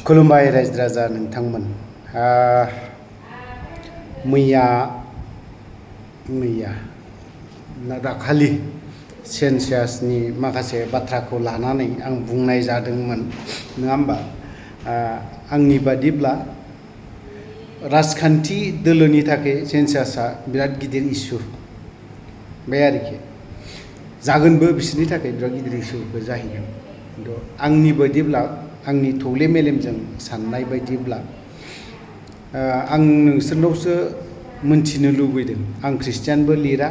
खुलुमबाय रायजो राजा नोंथांमोन। मैया दाखालि सेन्सासनि माखासे बाथ्राखौ लानानै आं बुंनाय जादोंमोन, नङा होमबा? आंनि बादिब्ला राजखान्थि दोलोनि थाखाय सेन्सासआ बिराद गिदिर इस्यु बे आरोखि जागोनबो, बिसोरनि थाखाय बिराद गिदिर इस्युबो जाहैगोन। खिन्थु आंनि बायदिब्ला, आंनि थौले मेलेमजों साननाय बायदिब्ला आं नोंसोरनावसो मोनथिनो लुबैदों। आं ख्रिस्टियानबो लिरा,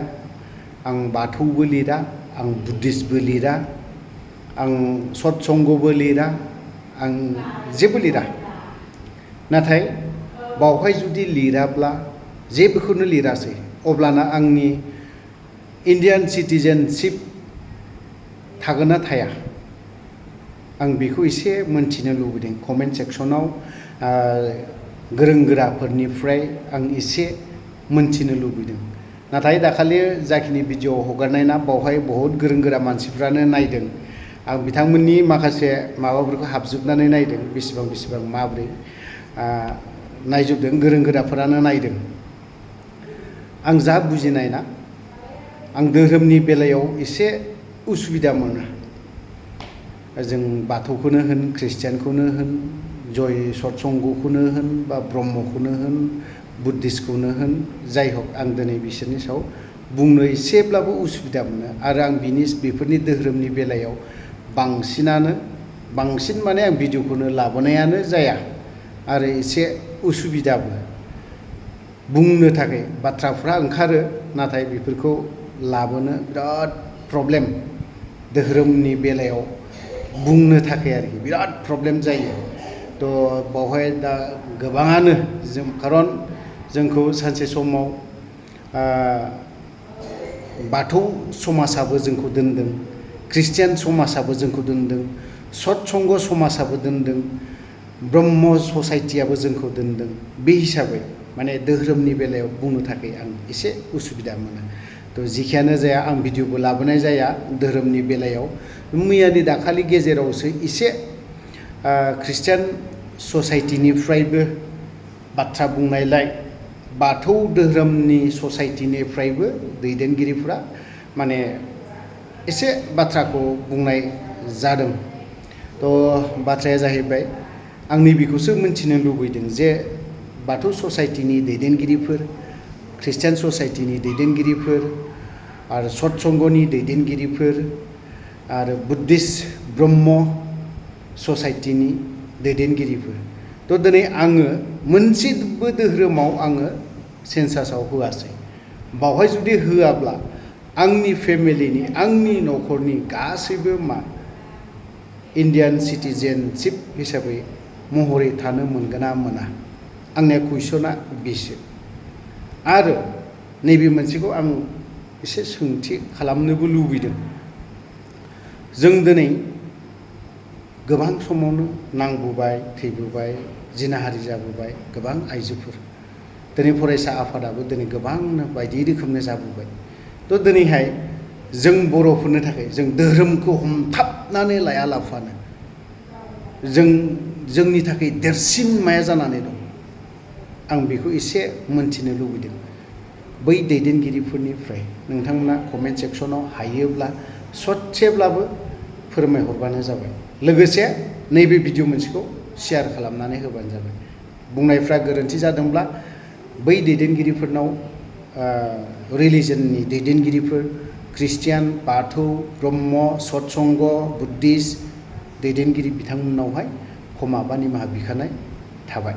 आं बाथौबो लिरा, आं बुद्धिस्टबो लिरा, आं सत्संगबो लिरा, आं जेबो लिरा। नाथाय बावहाय जुदि लिराब्ला, जेबोखौनो लिरासै, अब्लाना आंनि इन्डियान सिटिजेनशिप थागोन ना थाया? आं बेखौ एसे मोनथिनो लुबैदों। कमेन्ट सेक्सनाव गोरों गोराफोरनिफ्राय आं एसे मोनथिनो लुबैदों। नाथाय दाखालि जाखिनि भिडिअ हगारनाय ना, बावहाय बहुद गोरों गोरा मानसिफ्रानो नायदों। आं बिथांमोननि माखासे माबाफोरखौ हाबजोबनानै नायदों, बेसेबां माब्रै नायजोबदों, गोरों गोराफोरानो नायदों। आं जा बुजिनाय ना, आं धोरोमनि बेलायाव एसे उसुबिदा मोनो। जों बाथौखौनो होन, ख्रिस्टियानखौनो होन, जय सत्संगखौनो होन, बा ब्रह्मखौनो होन, बुद्धिस्टखौनो होन, जाय हक, आं दिनै बिसोरनि सायाव बुंनो एसेब्लाबो उसुबिदा मोनो। आरो आं बेफोरनि धोरोमनि बेलायाव बांसिन माने आं भिडिअखौनो लाबोनायानो जाया। आरो एसे उसुबिदाबो बुंनो थाखाय बाथ्राफ्रा ओंखारो, नाथाय बेफोरखौ लाबोनो बिराद प्रब्लेम। धोरोमनि बेलायाव बुंनो थाखाय आरोखि बिराद प्रब्लेम जायो। थ' बावहाय दा गोबाङानो खारन जोंखौ सानसे समाव बाथौ समाजाबो जोंखौ दोनदों, ख्रिस्टियान समाजाबो जोंखौ दोनदों, सत्संग समाजाबो दोनदों, ब्रह्म ससाइटियाबो जोंखौ दोनदों। बे हिसाबै माने धोरोमनि बेलायाव बुंनो थाखाय आं एसे उसुबिदा मोनो। थ' जिखियानो जाया, आं भिडिअबो लाबोनाय जाया धोरोमनि बेलायाव। मैयानि दाखालि गेजेरावसो एसे ख्रिस्टियान ससाइटिनिफ्रायबो बाथ्रा बुंनायलाय, बाथौ धोरोमनि ससाइटिनिफ्रायबो दैदेनगिरिफ्रा माने एसे बाथ्राखौ बुंनाय जादों। थ' बाथ्राया जाहैबाय, आं नैबेखौसो मोनथिनो लुबैदों जे बाथौ ससाइटिनि दैदेनगिरिफोर, ख्रिस्टियान ससाइटिनि दैदेनगिरिफोर, आरो सत्संगनि दैदेनगिरिफोर, आरो बुद्धिस्ट ब्रह्म ससाइटिनि दैदेनगिरिफोर। थ' दिनै आङो मोनसेबो धोरोमाव आङो सेन्सासाव होआसै। बावहाय जुदि होआब्ला आंनि फेमिलिनि, आंनि न'खरनि गासैबो इन्डियान सिटिजेनशिप हिसाबै महरै थानो मोनगोन ना मोना? आंनिया कुइसना बेसो। आरो नैबे मोनसेखौ आं एसे सोंथि खालामनोबो लुबैदों। जों दिनै गोबां समावनो नांबोबाय, थैबोबाय, जिनाहारि जाबोबाय गोबां आइजोफोर। दिनै फरायसा आफादाबो दिनै गोबांनो बायदि रोखोमनि जाबोबाय। थ' दिनैहाय जों बर'फोरनि थाखाय, जों धोरोमखौ हमथाबनानै लायालाफानो जोंनि थाखाय देरसिन माया जानानै दं? आं बेखौ एसे मोनथिनो लुबैदों बै दैदेनगिरिफोरनिफ्राय। नोंथांमोना कमेन्ट सेक्सनाव हायोब्ला ससेब्लाबो फोरमायहरबानो जाबाय। लोगोसे नैबे भिडिअ मोनसेखौ शेयार खालामनानै होबानो जाबाय। बुंनायफ्रा गोरोन्थि जादोंब्ला बै दैदेनगिरिफोरनाव, रिलिजननि दैदेनगिरिफोर, ख्रिस्टियान, बाथौ, ब्रह्म, सत्संग, बुद्धिस्ट दैदेनगिरि, बिथांमोननावहाय क्षमा बा निमाहा बिखानाय थाबाय।